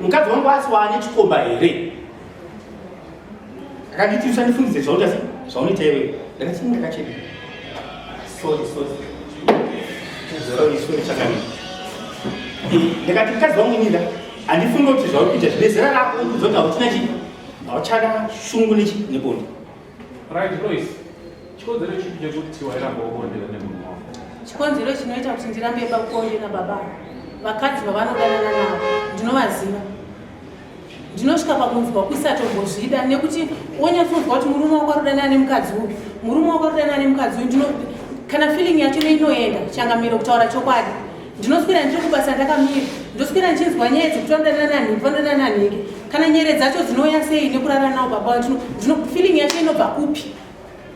Mukadzi wangu asi waane chikomba here? Akanditi usandifungidze zvaunoita sei? Zvaunoita iwewe. Ndakati ndakachena. Sorry, sorry. Sorry, sorry chakanaka. Ndakati mukadzi wangu inida handifungi kuti zvauri kuita zvine zera rako uri kuziva kuti hauchina chii hauchada shungu nechi nebonde. Right, Lois. Chikonzero chipi chekuti wairamba wabondera nemurume wako? Chikonzero chinoita kuti ndirambe pabonde nababa vakadzi vavanodanana navo ndinovaziva. Ndinosvika pakunzwa kusatombozvida nekuti wonyatsonzwa kuti murume wako arikudanana nemukadzi uyu, murume wako arikudanana nemukadzi uyu, ndino kana feeling yacho inoenda changamiro kutaura chokwadi. Ndinoswera ndiri kubasa ndakamira, ndoswera ndichinzwa nyaya dzekuti vanodanana nanhingi, vanodanana nanhingi. Kana nyere dzacho dzinouya sei nekurara navo baba ndino, ndino feeling yacho inobva kupi?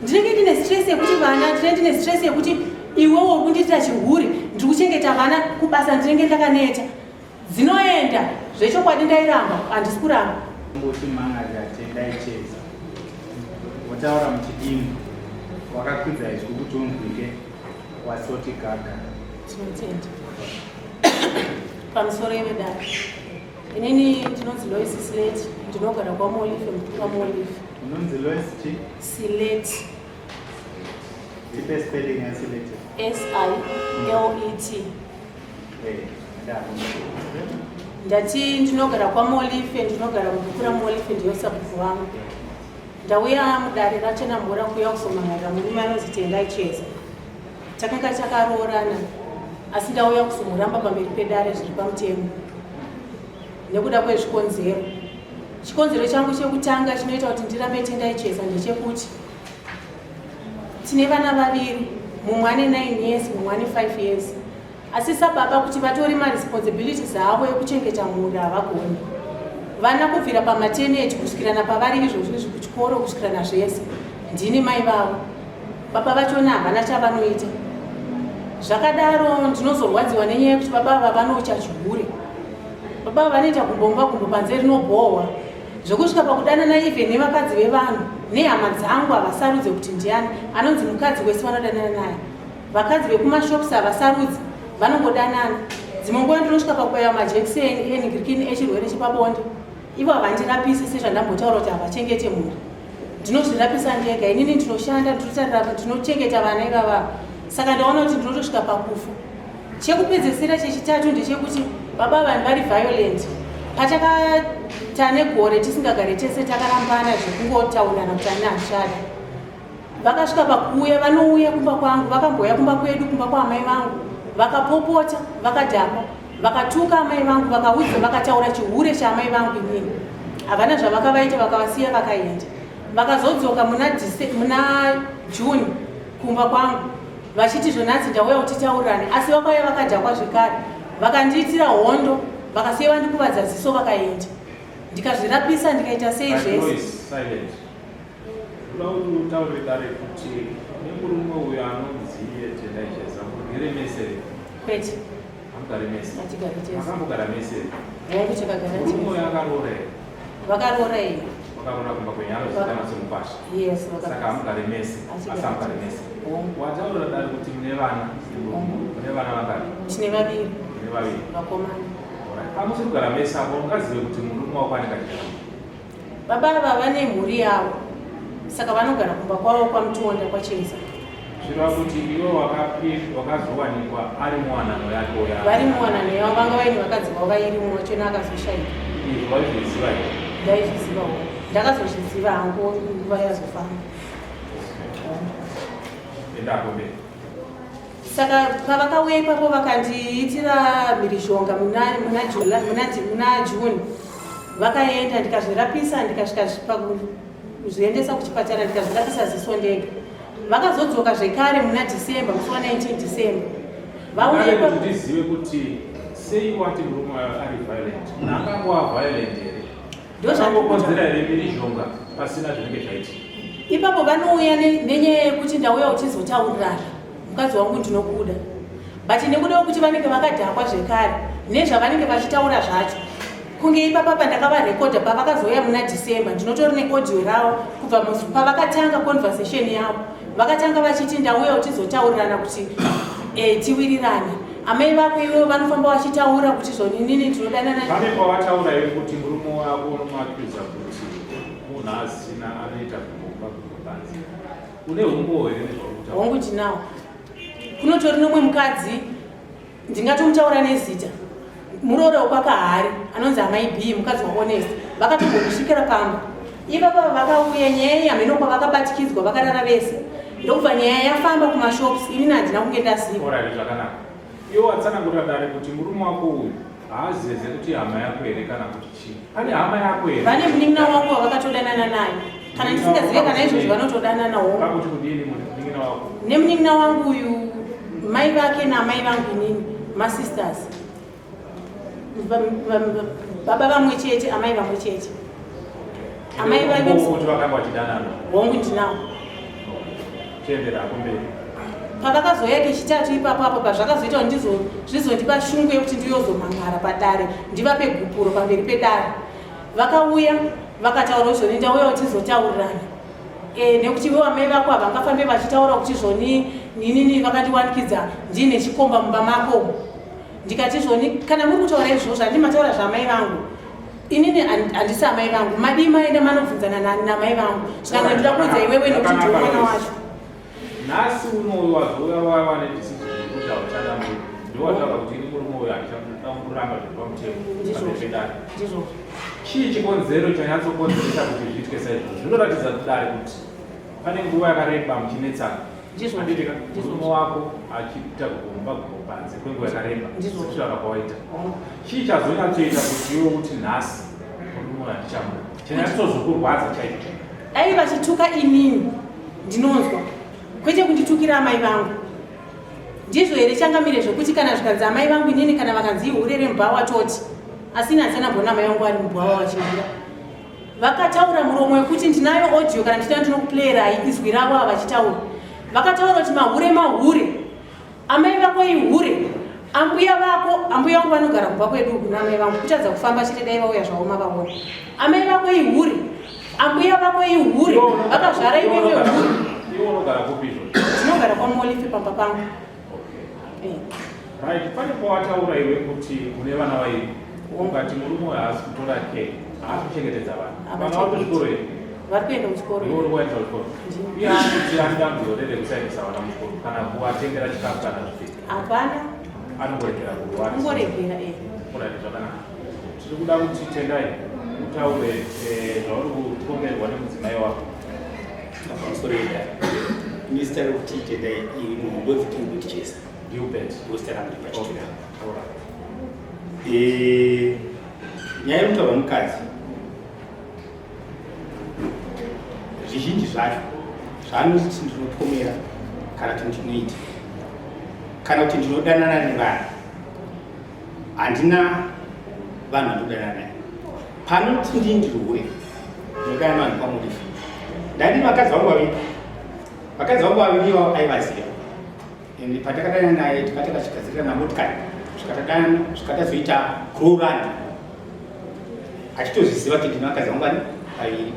Ndinenge ndine stress yekuti vana, ndinenge ndine stress yekuti iwewo uri kundiitira chihure, ndiri kuchengeta vana kubasa ndinenge ndakaneta. Dzinoenda zvechokwadi ndairamba, handisi kuramba. Ngoti mangari atendai cheza. Wotaura muchidimbu wakakwidza izwi kuti unzwike wasoti gaga. Tinotenda. Pamusoro yevedare. Inini ndinonzi Lois Sileti, ndinogara kwaMolife, mukuru waMolife. Unonzi Lois chi? Sileti. Tipe spelling ya Sileti. S I L E T. Ndati ndinogara kwaMolife, ndinogara mubhuku raMolife, ndiyo sabhuku wangu. Ndauya mudare raChenamhora kuuya kuzomangarira murume anonzi Tendai Cheza. Takanga takaroorana asi ndauya kuzomuramba pamberi pedare zviri pamutemo nekuda kwezvikonzero. Chikonzero changu chekutanga chinoita kuti ndirambe Tendai Cheza ndechekuti tine vana vaviri, mumwe ane 9 years, mumwe ane 5 years. Asi sababa kuti vatore maresponsibilities avo ekuchengeta mhuri havagoni. Vana kubvira pamateneti kusvikirana pavari izvozvo izvi kuchikoro kusvikirana zvese ndini mai vavo. Baba vachona havana chavanoita. Zvakadaro ndinozorwadziwa nenyaya yekuti baba ava vanocha chihure. Baba ava vanoita gumbo mumba gumbo panze rinobhohwa zvekusvika pakudanana even nevakadzi vevanhu nehama dzangu havasarudze kuti ndiani anonzi mukadzi wese vanodanana naye. Vakadzi vekumashops havasarudzi, vanongodanana. Dzimwe nguva ndinosvika pakubaiwa majekiseni enhingirikini echirwere chepabonde. Ivo havandirapisi sezvandambotaura kuti havachengete mhuri. Ndinozvirapisa ndega, inini ndinoshanda, ndinotarira, ndinochengeta vana ivava. Saka ndaona kuti ndinotosvika pakufa. Chekupedzesera chechitatu ndechekuti baba vanhu vari violent. Patakatane gore tisingagare tese takarambana zvekungotaurirana kuti ani handichada. Vakasvika pakuuya, vanouya kumba kwangu, vakambouya kumba kwedu, kumba kwaamai vangu, vakapopota, vakadhakwa, vakatuka amai vangu, vakaudza, vakataura chihure chaamai vangu inini. Havana zvavakavaita, vakavasiya vakaenda. Vakazodzoka muna, muna June kumba kwangu vachiti zvonanzi ndauya kuti titaurirane, asi vakauya vakadhakwa zvekare, vakandiitira hondo, vakasiya vandikuvadza ziso vakaenda. Ndikazvirapisa ndikaita sei zvese. Ndoda kuti utaurire dare kuti nemurume uyo anonzi iye Tendai Cheza mugere mese here? Kwete. Hamugare mese? Hatigare tese. Makambogara mese here? Hongu takagara tese. Murume uyo akaroora here? Vakaroora here? Vakaroora kumba kwenyu anozikanwa semukwasha. Yes, vakaroora. Saka hamugare mese? Asi hamugare mese. Hongu. Wataurira dare kuti mune vana nemurume. Mune vana vangani? Tine vaviri. Mune vaviri. Vakomana. Alright. Pamusiri kugara mese apo ungazive kuti murume wako anenge achigara Baba ava vane mhuri yavo saka vanogara kumba kwavo kwaMutonda kwaCheza. Zvireva kuti iwe wakazowanikwa ari muwanano yake uya. Vari muwanano yavo vanga vaine vakadzi vavo vairi mumwe wachona akazoshaika. Izvi waizviziva here? Ndaizvizivawo. Ndakazozviziva hangu nguva yazofamba. Endako mberi. Saka pavakauya ipapo vakandiitira mhirizhonga muna, muna, July, muna, muna June vakaenda ndikazvirapisa ndikasvika pakuzviendesa kuchipatara ndikazvirapisa ziso ndega. Vakazodzoka zvekare muna December musi wa 19 December vauya ipapo. Ndizive kuti sei wati murume ari violent, munhu angangova violent here? Ndozvangokonzera here mhirizhonga pasina zvinenge zvaitika? Ipapo vanouya nenyaya yekuti ndauya uchizotaurirana mukadzi wangu ndinokuda but nekuda kwekuti vanenge vakadhakwa zvekare nezvavanenge vachitaura zvacho kunge ipapa pandakavarekodha pavakazouya muna December ndinotori neaudio ravo kubva pavakatanga conversation yavo vakatanga vachiti ndauya uchizotaurirana kuti eh, tiwirirane. Amai vako iwewe vanofamba vachitaura kuti zvoni inini ndinodanana. Pane pawataura iwe kuti murume wako unomuakuza kuti munhu asina anoita kumba kupanze. Une humbowo here nezvauri kutaura? Hongu ndinawo. Kunotori nomwe mukadzi ndingatomutaura nezita muroora wekwakahari anonzi amai b mukadzi wahonest vakatombondisvikira pamba ivava vakauya nyaya iyi hameno kwavakabatikidzwa vakarara vese ndokubva nyaya yafamba kumashops inini handina kunge ndaziva. Alright, zvakanaka. Iwe watsanangurira dare kuti murume wako uyu haazeze kuti hama yako here kana kuti chii? Pane hama yako here? Vane munin'ina wangu wavakatodanana naye. Kana ndisingazive kana izvozvi vanotodanana hongu. Kakuti kudini munin'ina wako? Nemunin'ina wangu uyu mai vake naamai vangu inini masisters. Baba vamwe chete, amai vamwe chete. Amai vake kuti vakanga vachidanana. Hongu ndinawo. Chiendera kumberi. Pavakazouya kechitatu ipapo apo pazvakazoita kuti zvizondipa shungu yekuti ndiyozomhan'ara padare ndivape gupuro pamberi pedare. Vakauya vakataura kuti zvoni ndauya kuti tizotaurirana. E, nekuti ivo amai vako havangafambe vachitaura kuti zvoni ninini vakandiwanikidza ndiine chikomba mumba mako. Ndikati zvoni kana muri kutaura izvozvo handii mataura zvaamai vangu. Inini handisi amai vangu. Madii maenda manobvunzana namai vangu. Zvikanzi ndinoda kuudza iwewe nekuti ndiwe mwana wacho. Nhasi uno wazouya wava nedecision yekuti hauchada murume. Ndowataura kuti ini murume uyu handichamuda kuramba zviri pamutemo pamberi pedare. Ndizvo. Chii chikonzero chanyatsokonzeresa kuti zviitwe saizvozvo? Zvinoratidza kudare kuti pane nguva yakareba muchinetsana. Ndizvo. Handiti ka? Ndizvo. Murume wako achiita kugomba gomba panze kwenguva yakareba. Ndizvo. Sekutaura kwawaita. Chii chazonyatsoita kuti iwe uti nhasi murume uyu handichamuda? Chanyatsozokurwadza chaicho chaicho. Dai vachituka inini ndinonzwa kwete kunditukira amai vangu. Ndizvo here changamire zvekuti kana zvikanzi amai vangu inini kana vakanzi ihure remubhawa toti asi ini handisana mbona amai vangu vari mubhawa vachihura. Vakataura muromo wekuti ndinayo audio kana ndichida ndinokuplayerai izwi ravo ava vachitaura. Vakataura kuti mahure mahure. Amai vako ihure. Ambuya vako, ambuya vangu vanogara kumba kwedu uku naamai vangu kutadza kufamba chete dai vauya zvavo mavaona. Amai vako ihure. Ambuya vako ihure. Vakazvara iwewe hure. Iwe unogara kupi izvozvo? Ndinogara kwaMolife pamba pangu. Okay. Eh. Right, pane pawataura iwe kuti une vana vairi. Ukati murume uyu haasi kutora care, haasi kuchengetedza vana. Vana vari kuchikoro here? Vari kuenda kuchikoro. Iwe uri kuvaendesa kuchikoro? Ndini. Iye anoti ane dambudziko rere kusaendesa vana muchikoro kana kuvatengera chikafu kana zvipfeko. Hapana. Anongoregera kurwara. Kungoregera eh. Alright, zvakanaka. Tiri kuda kuti Tendai utaure zvauri kupomerwa nemudzimai wako. Pamusoro yedare. Ini zita rekuti Tendai iri munhu ndonzi Gilbert Chesa. Gilbert. Ndozita rangu repachikira. Alright. Nyaya yekutaurwa mukadzi zvizhinji zvacho zvaanoti ndinopomera kana kuti ndinoita kana kuti ndinodanana nevanhu handina vanhu vandodanana naye panoti ndini ndiri hure ndinodanana vanhu kwamurifi ndandini vakadzi vangu vaviri vakadzi vangu vaviri ivavo aivaziva and patakadana naye tikati takachigadzirira namotikari zvikatadana zvikatazoita kuroorana achitozviziva kuti ndine vakadzi vangu vani vaviri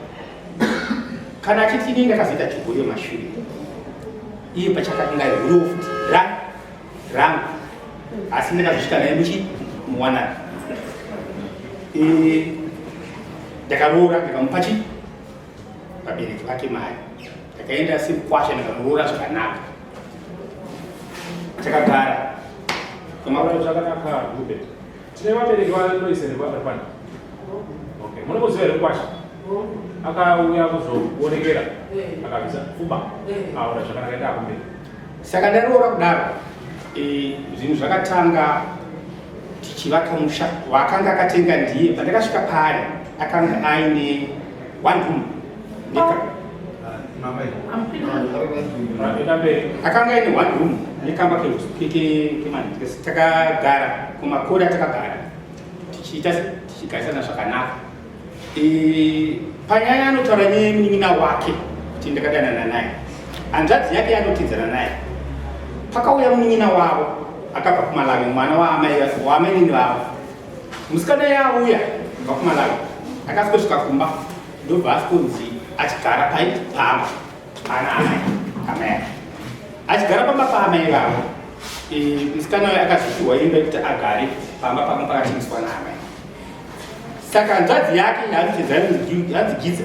kana achiti inini ndakazoita chigori yemashure iye pachakanga huriwo futi rangu asi ndakazosvika naye muchi muwanana ndakaroora ndikamupa chi vabereki vake mari ndakaenda sekukwasha ndikamuroora zvakanaka takagara Kamara zvakanaka Gilbert. Tine vabereki vaLois here vari pano? Okay. Munomuziva here mukwasha? Akauya kuzoonekera akabvisa pfuma. Aona zvakanaka enda akumberi. Saka ndaroora kudaro zvinhu zvakatanga tichivaka musha waakanga akatenga ndiye pandakasvika paari akanga aine one room akanga aine one room nekamba takagara kumakore atakagara tichiita tichigarisana zvakanaka panyaya anotaura nemunin'ina wake kuti ndakadanana naye hanzvadzi yake yanotidzana naye pakauya munin'ina wavo akabva kumalawi mwana waamainini vavo musikana yauya kubva kumalawi akasvika kumba ndobva asvikonzi achigara pai pamba pana amai amai ake achigara pamba paamai vavo. Musikana uyo akazopiwa imba yekuti agare pamba panga pakatengeswa naamai. Saka hanzvadzi yake yanzi Gidza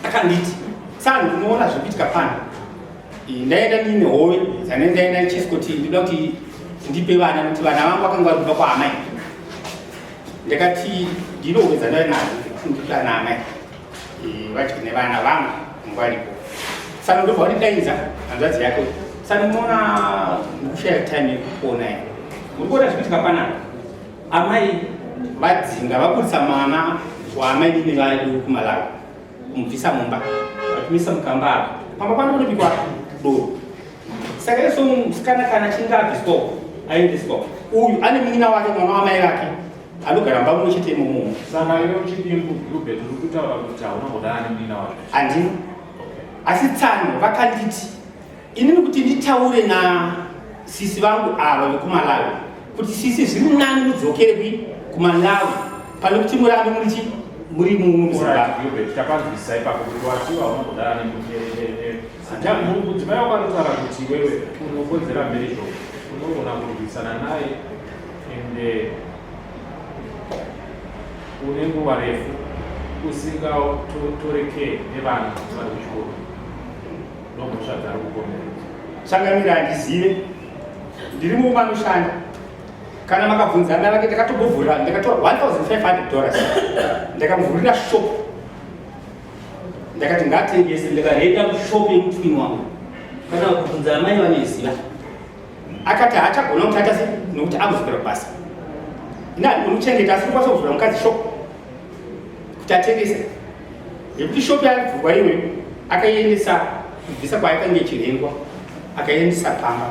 akanditi tsano unoona zviri kuitika pano. Ndaenda ndine hove dzane ndaenda ndichisi kuti ndinoda kuti ndipe vana nekuti vana vangu vakanga vari kubva kwaamai. Ndakati ndine hove dzandaiva nadzo ndipe ana amai vadye nevana vangu varipo. Saka ndobva wandidaidza hanzvadzi yako. Saka munoona ndikushaya time yekukuona here? Muri kuona zviri kuitika panapa? Amai vadzinga vaburitsa mwana waamai nini vaidu kuMalawi kumubvisa mumba vatumisa mukamba apa. Pamba pano panobikwa doro. Saka iso musikana kana achinge abviswa aendeswa uyu ane munin'ina wake mwana wamai vake anogara mumba mumwe chete imomo. Saka iwe uchidimbu Gilbert uri kutaura kuti hauna kudana nemunin'ina wake? Handina. Asi tsano vakanditi inini kuti nditaure na sisi vangu ava vekuMalawi kuti sisi zviri nani mudzokere kui kuMalawi pane kuti murambe muri chi muri muZimbabwe. Tapanzwisisa ipapo kuti wati hauna kudana nemudzimai wako anotaura kuti iwewe unokodzera mhizho unogona kurwisana naye ende une nguva refu usingatoreke nevana vari kuchikoro ndomhosva dzaari kupomeredzwa. Changamire handizive, ndiri murume anoshanda. Kana makabvunza amai vake ndakatombovhurira, ndakatora 1500 dollars ndakamuvhurira shop, ndakati ngaatengese, ndikarenda kushop yemutwini wangu. Kana kubvunza amai vanoiziva. Akati haachagona kuti aita sei nokuti akudzokera kubasa. Ini handigoni kuchengeta asi ndikwanisa kuvhura mukadzi shop kuti atengese. Nekuti shop yaivhurwa iyoyo akaiendesa kubvisa kwayakanga ichirengwa akaiendesa pamba.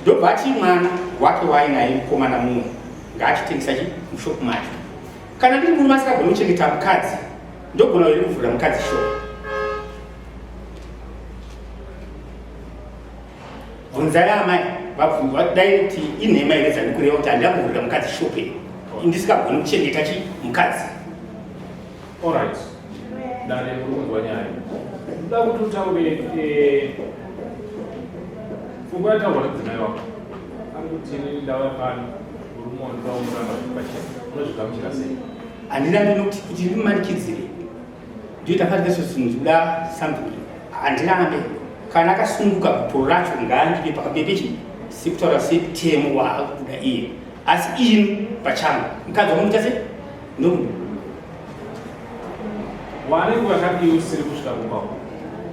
Ndobva ati mwana wake waainaye mukomana mumwe ngaachitengesa chi mushop macho. Kana ndiri murume asingagoni kuchengeta mukadzi ndogona here kuvhurira mukadzi shop? Bvunzai amai vabvunzwa dai kuti inhema here dzandikureva kuti handina kuvhurira mukadzi shop here ndisikagoni kuchengeta chi mukadzi. Alright. Dare muri kunzwa nyaya. Ndoda kuti utaure eh, pfungwa yataurwa nemudzimai wako. Ari kuti inini ndauya pano murume wandoda kumuramba zviri pachena. Unozvigamuchira sei? Handirambi nokuti kuti ndimumanikidzire. Ndoita fanika zvinhu zvikuda something. Handirambe. Kana akasununguka gupuro racho ngaandipe pakapepe chi sekutaura semutemo waakubuda iye. Asi ini pachangu mukadzi wangu ndoita sei? Ndomuda. Wane nguva yakadii usiri kusvika kumba uko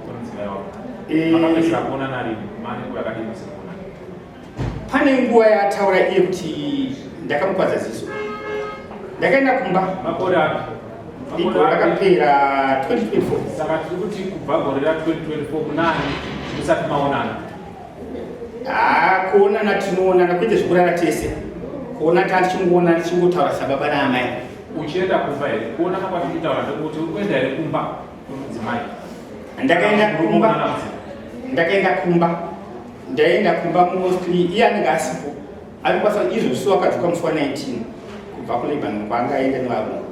kwemudzimai wako? Eh. Makapedzisira kuonana rini? Mane nguva yakadii musiri kuonana? Pane nguva yaataura iye kuti ndakamukwadza ziso. Ndakaenda kumba. Makore api? Igore rakapera 2024. Saka tiri kuti kubva gore ra 2024 kunani musati maonana? Ah, kuonana tinoonana kwete zvekurara tese. Kuona tichingoona tichingotaura sababa naamai. Uchienda kumba here? Kuonana kwatiri kutaura ndekuti uri kuenda here kumba kwemudzimai? Ndakaenda kumba. Ndakaenda kumba. Ndaenda kumba mostly iye anenge asipo. Ari kubasa izvozvi wakadzoka musi wa 19 kubva kuLebanon kwaanga aenda nevarungu.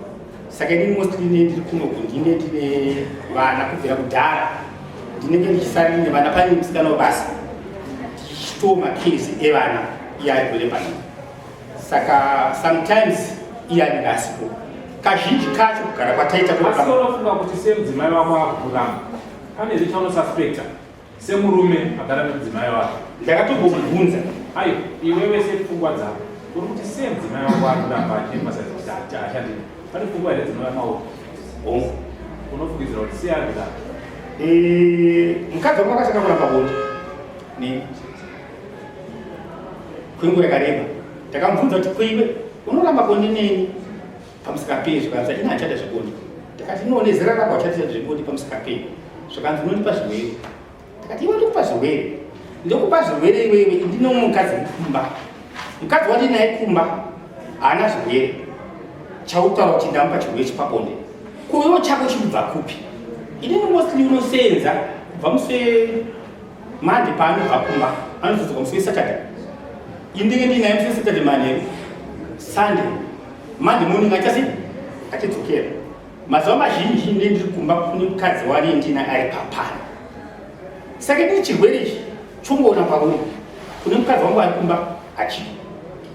Saka inini mostly ndine ndiri kuno ndine ndine vana kubvira kudhara. Ndinenge ndichisara ndine vana pane musikana webasa. Tichitoo makezi evana iye ari kuLebanon. Saka sometimes iye anenge asipo. Kazhinji kacho kugara kwataita Asi unofunga kuti semudzimai wako akukuramba pane here chaunosuspecta semurume agara nemudzimai wake? Ndakatombomubvunza. Ayo, iwewe sepfungwa dzako uri kuti sei mudzimai wako ari kuramba achiemphasize kuti haachandidi? Pane pfungwa here dzinouya mauri? Hongu. Unofungidzira kuti sei ari kudaro? Eh, mukadzi wangu akatanga kuramba bonde neni kwenguva yakareba. Ndakamubvunza kuti koiwe unoramba bonde neni pamusika pei? Zvikanzi ini handichada zvebonde. Ndakati no, nezera rako hauchada zvebonde pamusika pei? Zvikanzi unondipa zvirwere. Ndakati iwe ndikupa zvirwere, ndokupa zvirwere iwewe, ndine umwe mukadzi kumba, mukadzi wandinaye kumba haana zvirwere, chautaura kuti ndamupa chirwere chepabonde, ko iwe chako chikubva kupi? Inini mostly unosenza kubva musi weMonday paanobva kumba anozodzoka musi weSaturday, ini ndinge ndinaye musi weSaturday manheru, Sunday, Monday morning achasi achidzokera. Mazuva mazhinji ndine ndiri kumba kune mukadzi wani ndina ari papano. Saka ndiri chirwere ichi chongoona pauri. Kune mukadzi wangu ari kumba achii.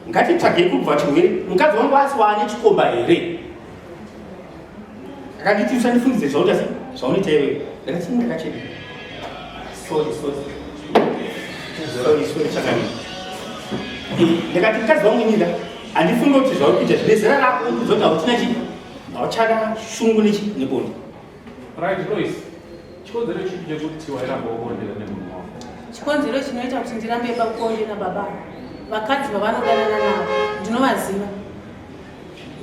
Ngatitsvagei kubva chirwere. Mukadzi wangu asi waane chikomba here? Akanditi usandifungidze zvaunoita sei? Zvaunoita iwewe. Ndakati ndakachena. Sorry, sorry. Sorry, sorry chakanaka. Ndakati mukadzi wangu inida handifunge kuti zvauri kuita zvine zera rako uri kuziva kuti hauchina chii hauchada shungu nechi nebonde. Right, Lois. Chikonzero chipi chekuti wairamba wobondera nemunhu wako? Chikonzero chinoita kuti ndirambe pakuonde nababa vakadzi vavanodanana navo ndinovaziva.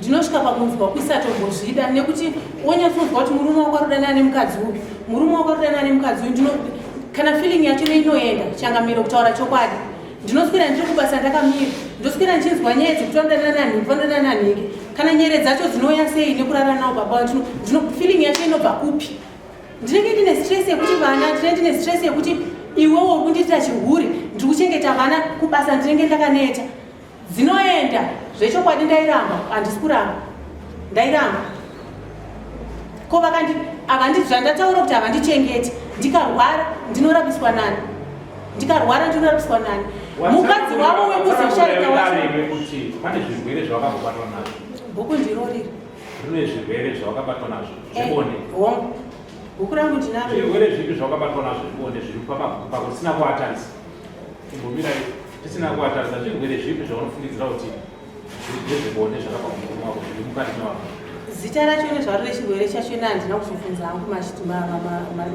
Ndinosvika pakunzwa kusatombozvida nekuti wonyatsonzwa kuti murume wako arikudanana nemukadzi uyu, murume wako arikudanana nemukadzi uyu ndino kana feeling yacho inoenda changamiro kutaura chokwadi. Ndinoswera ndiri kubasa ndakamira, ndoswera ndichinzwa nyaya dzekuti vanodanana nanhingi, vanodanana nanhingi. Kana nyere dzacho dzinouya sei nekurara navo baba ndino, ndino feeling yacho inobva kupi? Ndinenge ndine stress yekuti vana, ndinenge ndine stress yekuti iwewo uri kundiitira chihure, ndiri kuchengeta vana kubasa ndinenge ndakaneta. Dzinoenda zvechokwadi ndairamba, handisi kuramba. Ndairamba. Ko vakandi avandi zvandataura kuti havandichengeti, ndikarwara ndinorapiswa nani? Ndikarwara ndinorapiswa nani? Mukadzi wavo wekuzoshaika wacho. Kuti pane zvirwere zvawakabatwa nazvo. Bhuku ndiro riri. Rine zvirwere zvawakabatwa nazvo zvebonde. Eh, hongu. Bhuku rangu ndinaro. Zvirwere zvipi zvawakabatwa nazvo zvebonde zviri pakusina kuatarisa? Chimbomirai tisina kuatarisa zvirwere zvipi zvaunofungidzira kuti ndezvebonde zvakabva kumurume wako zviri mukati mewako? Zita racho nezvaro rechirwere chacho ini handina kuzobvunza hangu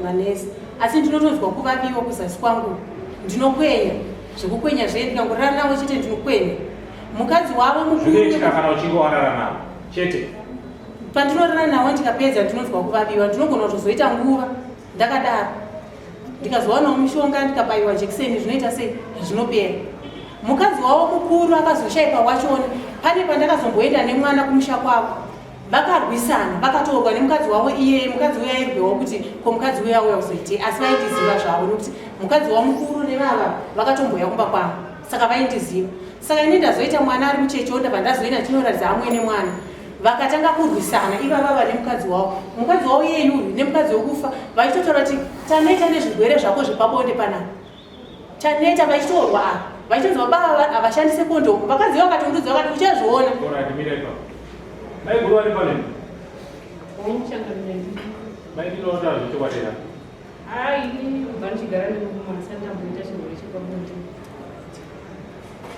manesi asi ndinotonzwa kuvaviwa kuzasi kwangu ndinokwenya zvekukwenya zvee ndikangorara navo chete ndinokwenya mukadzi wavo mukuru kana uchinge warara navo chete pandinorara navo ndikapedza ndinonzwa kuvaviwa ndinogona kutozoita nguva ndakadaro ndikazowanawo mishonga ndikabaiwa jekiseni zvinoita sei zvinopera mukadzi wavo mukuru akazoshaikwa wachona pane pandakazomboenda nemwana kumusha kwavo vakarwisana vakatorwa nemukadzi wavo iyeye mukadzi uyo airwewa kuti ko mukadzi uyo auya kuzoitei asi vaindiziva zvavo nekuti mukadzi wavo mukuru nevava vakatomboya kumba kwangu saka vaindiziva saka ini ndazoita mwana ari mucheche ondabva ndazoenda chinoratidza amwene mwana Vakatanga kurwisana ivava vane mukadzi wavo, mukadzi wavo iyeyu uyu nemukadzi wekufa vachitotaura kuti taneta nezvirwere zvako zvepabonde panapa, taneta vachitorwa ava vachitonzi baba ava havashandise kondomu. Vakadzi vakatondudza vakati uchazviona. Maiguru vari pano. Maiguru vanotaura zvechokwadi here? Hayi, ini kubva ndichigara nemurume handisati ndamboita chirwere chepabonde.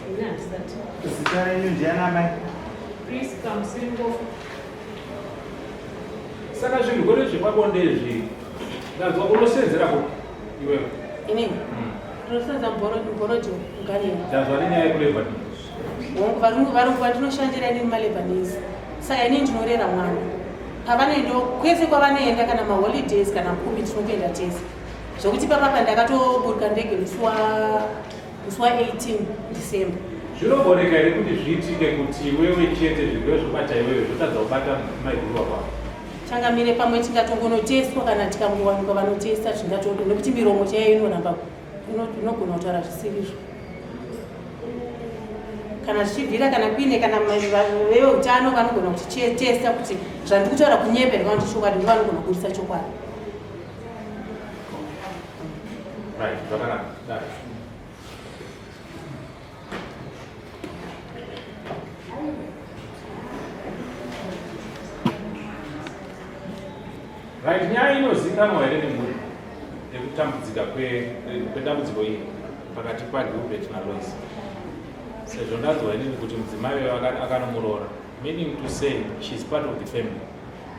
Ini handisati. Zita renyu ndiani amai? Priska Musiringofu. Saka zvirwere zvepabonde izvi ndanzwa unosenzera kupi iwewe? Inini? Ndinosenza mubhorodhi muGarden. Ndanzwa nenyaya yekuLebanese. Hongu, varungu varungu vandinoshandira inini maLebanese. Saka inini ndinorera mwana. Pavanoenda kwese kwavanoenda kana maholidays kana kupi tinokuenda tese. Zvekuti papapa ndakatoburuka ndege musi wa musi wa 18 December. Zvinogoneka here kuti zviitike kuti iwewe chete zvirwere zvobata iwewe zvotadza kubata maiguru wako? Changamire pamwe tingatongonotestwa kana tikangowanikwa vanotesta zvingatodo nekuti miromo chaiyo inoramba inogona kutaura zvisirizvo kana zvichibvira kana kuine kana veutano vanogona kutitesta kuti zvandiri kutaura kunyepa here kana kuti chokwadi ndo vanogona kuburitsa chokwadi. Right, zvakanaka. Dai. Right, nyaya inozikanwa here nemhuri yekutambudzika kwedambudziko iri pakati paGilbert naLois sezvo ndanzwa inini kuti mudzimai uyo akanomuroora meaning to say she is part of the family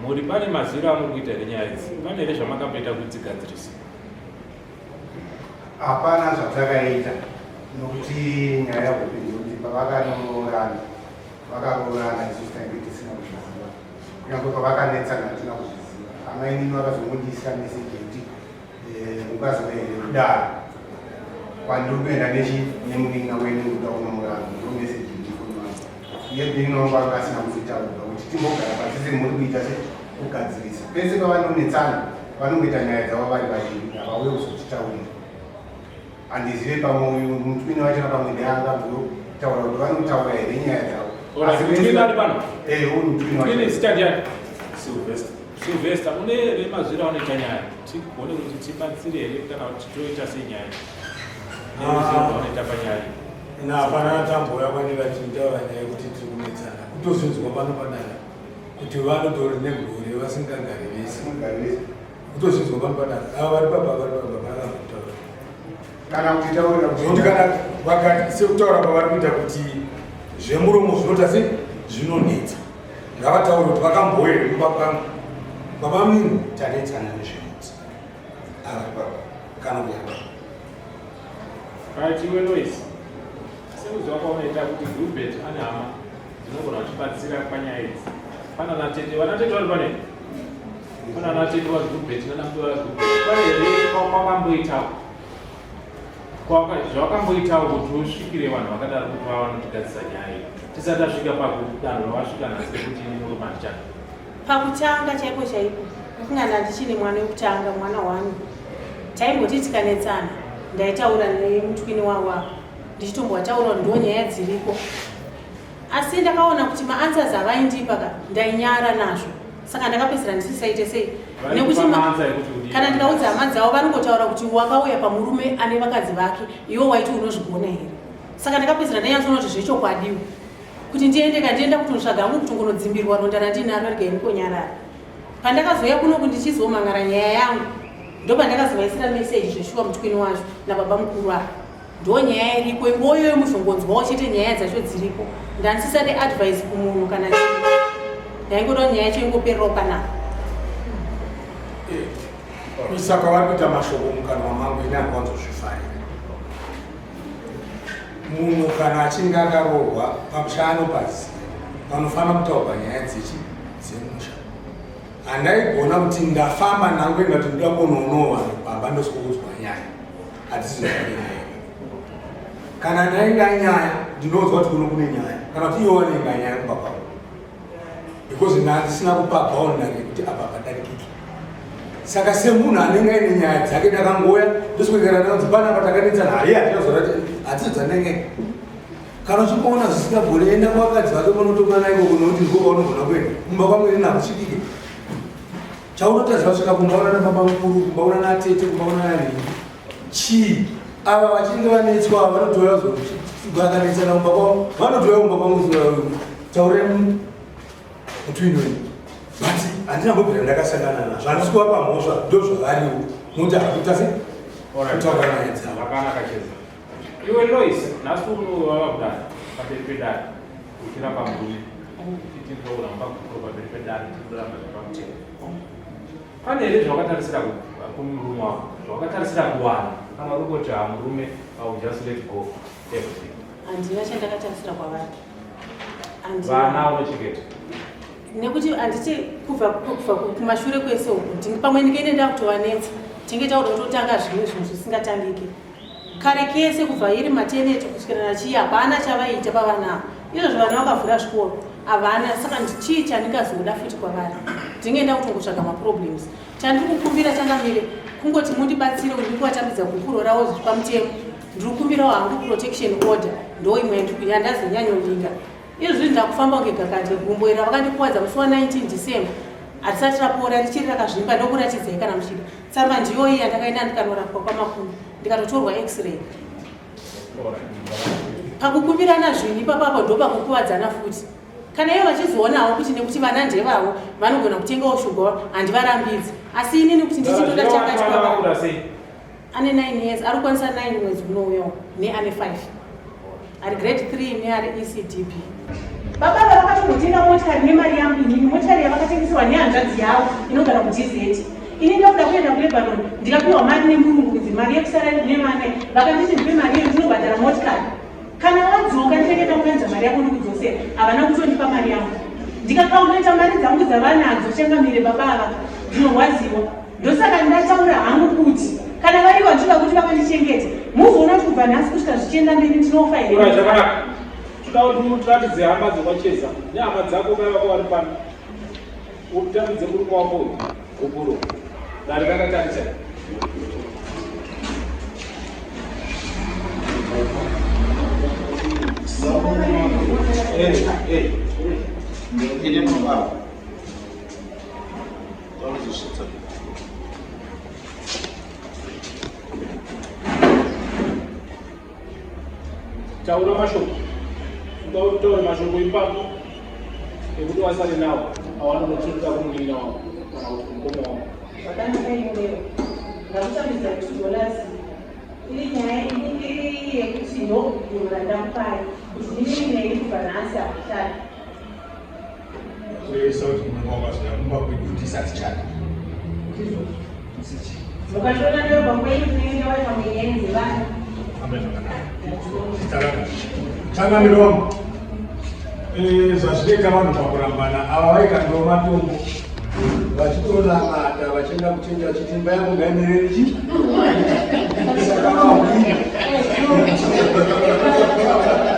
mhuri pane maziro amuri kuita here nyaya idzi pane here zvamakamboita kudzigadzirisa hapana zvatakaita nokuti nyaya yahope ndeyekuti pavakanoroorana vakaroorana isusu tainge tisina kuzviziva kunyange pavakanetsana hatina kuzviziva amainini vakazongondiisira meseji yekuti eh, mukazova here kudaro kwandiri kuenda nechi nemunin'ina wenyu kuda kunomuranga ndo meseji ndifoni wangu iye munin'ina wangu anga asina kuzoitaura kuti timbogara pasi semuri kuita se kugadzirisa pese pavanonetsana vanongoita nyaya dzavo vari vaviri havauye kuzotitaurira handizive pamwe uyu mutwini wacho pamwe ndeanga kutaura kuti vanotaura here nyaya dzavo eh, Sylvester une here mazwiro aunoita nyaya tigone kuti tibatsire here kana kuti toita sei nyaya? Neruzivo rwaunoita panyaya iyi. Ina hapana tambouya kwandiri vachitaura nyaya yekuti tiri kunetsana. Kutozvinzwa pano padare kuti vanotori negore vasingagari vese. Kutozvinzwa pano padare. Ava vari papa vari papa vakambotaura. Kana kutitaurira kuti kana vakati sekutaura kwavari kuita kuti zvemuromo zvinoita se zvinonetsa. Ngavataure kuti vakambouya here kumba kwangu. Baba mini tanetsana nezvemudzi. Ava vari papa kana kuya. Right, iwe Lois, sekuziva kwaunoita kuti Gilbert ane hama dzinogona kuchibatsira panyaya idzi. Pana natete, vanatete vari pane? Pana natete vaGilbert nanambuya vaGilbert. Pane here kwawakamboitawo? Zvawakamboitawo kuti usvikire vanhu vakadaro kuti vava vanotigadzisa nyaya iyi tisati tasvika pakudanho rawasvika nhasi rekuti ini murume handichada. Pakutanga chaipo chaipo kungana ndichine mwana wekutanga mwana one taimboti tikanetsana ndaitaura nemutwini wavo apa ndichitombowataura ndo nyaya dziriko asi ndakaona kuti maanswers avaindipa ka ndainyara nazvo saka ndakapedzisira ndisisaite sei nekuti kana ndikaudza hama dzavo vanongotaura kuti wakauya pamurume ane vakadzi vake iwe waiti unozvigona here saka ndakapedzisira ndanyatsoona kuti zvechokwadiwo kuti ndiende ka ndienda kutonotsvaga hangu kutongonodzimbirwa ronda randinaro regai ndikonyarara pandakazouya kunoku ndichizomangara nyaya yangu ndopandakazovaisira meseji zveshuwa mutwini wacho nababa mukuru ava ndo nyaya iriko ingoyoyo muzongonzwawo chete nyaya dzacho dziriko ndandisisade advice kumunhu kana chii ndaingoda nyaya yacho ingopererawo panapa eh, kuisa kwavari kuita mashoko mukanwa mangu ini handiwanzozvifarira Munhu kana achinge akaroorwa pamusha anopaziva panofanira kutaurwa nyaya dzechi dzemusha. Handaigona kuti ndafamba ndangoenda kuti ndoda kunoonawo vanhu pamba ndosikuudzwa nyaya. Hatisi nyaya. Kana ndainga nyaya ndinoudzwa kuti kuno kune nyaya kana kuti ivo vanenga nyaya kumba kwavo because ndandisina kupa boundary yekuti apa padarikiki saka semunhu anenge aine nyaya dzake ndakangoya ndoswekera nadzo panapa takanetsana hayi hatinazorati hatizo dzanenge kana uchingoona zvisingagone enda kuvakadzi vake vanotongana ikoko nokuti ndiko kwaunogona kuenda kumba kwangu ini hakusvikike chaunotaziva svika kumba unana baba mukuru kumba unana tete kumba unana nhingi chii ava vachinge vanetswa vanotouya vakanetsana kumba kwavo vanotouya kumba kwangu taure mutwini wenyu but handina mbobvira ndakasangana nazvo handisi kuvapa mhosva ndo zvavariwo nokuti hakuita se kutaura nyaya dzavo zvakanaka cheza iwe Lois nhasi uno wava kudare pamberi pedare uchiramba murume uchiti ndokuramba gupuro pamberi pedare tirikuramba zvepamutemo pane here zvawakatarisira kumurume wako zvawakatarisira kuwana kana uri kuti hamurume I will just let go everything handina chandakatarisira kwavari vana unochengeta nekuti handiti kubva kubva kumashure kwese uku ndinge pamwe ndinge ndakutovanetsa tinge takuda kutotanga zvimwe zvinhu zvisingatangiki kare kese kubva iri mateneti kusvikira nachii hapana chavaiita pavana ava izvozvo vana vakavhura zvikoro havana saka chii chandingazoda futi kwavari ndinge ndakutongotsvaga maproblems chandiri kukumbira changamire kungoti mundibatsire kuti ndikuvatambidza gupuro ravo zviri pamutemo ndiri kukumbirawo hangu protection order ndo imwe yandazonyanyovinga izvozvi ndakufamba kunge gakanje gumbo iri ravakandikuwadza musi wa 19 december harisati rapora richiri rakazvimba ndokuratidzai kana muchida tsamba ndiyoyi yandakaenda ndikanorapwa kwamakumbi ndikatotorwa x-ray pakukumbirana zvinhu ipapapo ndopakukuvadzana futi kana ivo vachizoonawo kuti nekuti vana ndevavo vanogona kutengawo shuga handivarambidzi asi inini kuti ndichitoda chakati ane 9 years ari kukwanisa 9 mwedzi unouyawo neane 5 ari grade 3 neari ecdp baba ava vakatombotenga motikari nemari yangu inini motikari yavakatengeserwa nehanzvadzi yavo inogara kudz ini ndakuda kuenda kulebanon ndikapiwa mari nemurungu kunzi mari yekusara nevana vakanditi ndipe mari iyo ndinobhadhara motikari Kana wadzoka ndinenge ndakuunza mari yako ndikudzosera. Havana kutondipa mari yangu. Ndikakauneta mari dzangu dzavanadzo changamire baba ava ndinorwadziwa. Ndosaka ndataura hangu kuti kana varivo handinoda kuti vakandichengeta. Muzoona kuti kubva nhasi kusvika zvichienda mberi ndinofa here? Ura zvakanaka. Toda kuti utiratidze hama dzekwacheza nehama dzako mai vako vari pano. Utambidze murume wako uyu gupuro. Dare rakatarisa. Hey, hey. Ine mababa. Vanozosvitsa. Taura mashoko. Utaure mashoko ipapo ekuti wasare nawo awanonotsvurika kumunin'ina wangu kana kuti kumukoma wangu. Zvakanaka iwewe. Ndakutambidza $2 iri nyaya iri yekuti ndokugura ndakupai kuti ndinini neni kubva nhasi hakuchadi. Kurevesa kuti munhu wakazoya kumba kwedu tisati chati. Mukachiona ndobva kwenyu tinenge waita kunge dzevana. Famba zvakanaka. Zita Changamire wangu. Eh, zvazvinoita vanhu pakurambana ava vaikandiwa matombo vachitonamata vachienda kuchechi vachiti imba yangu ngaimirere chi saka vahwina.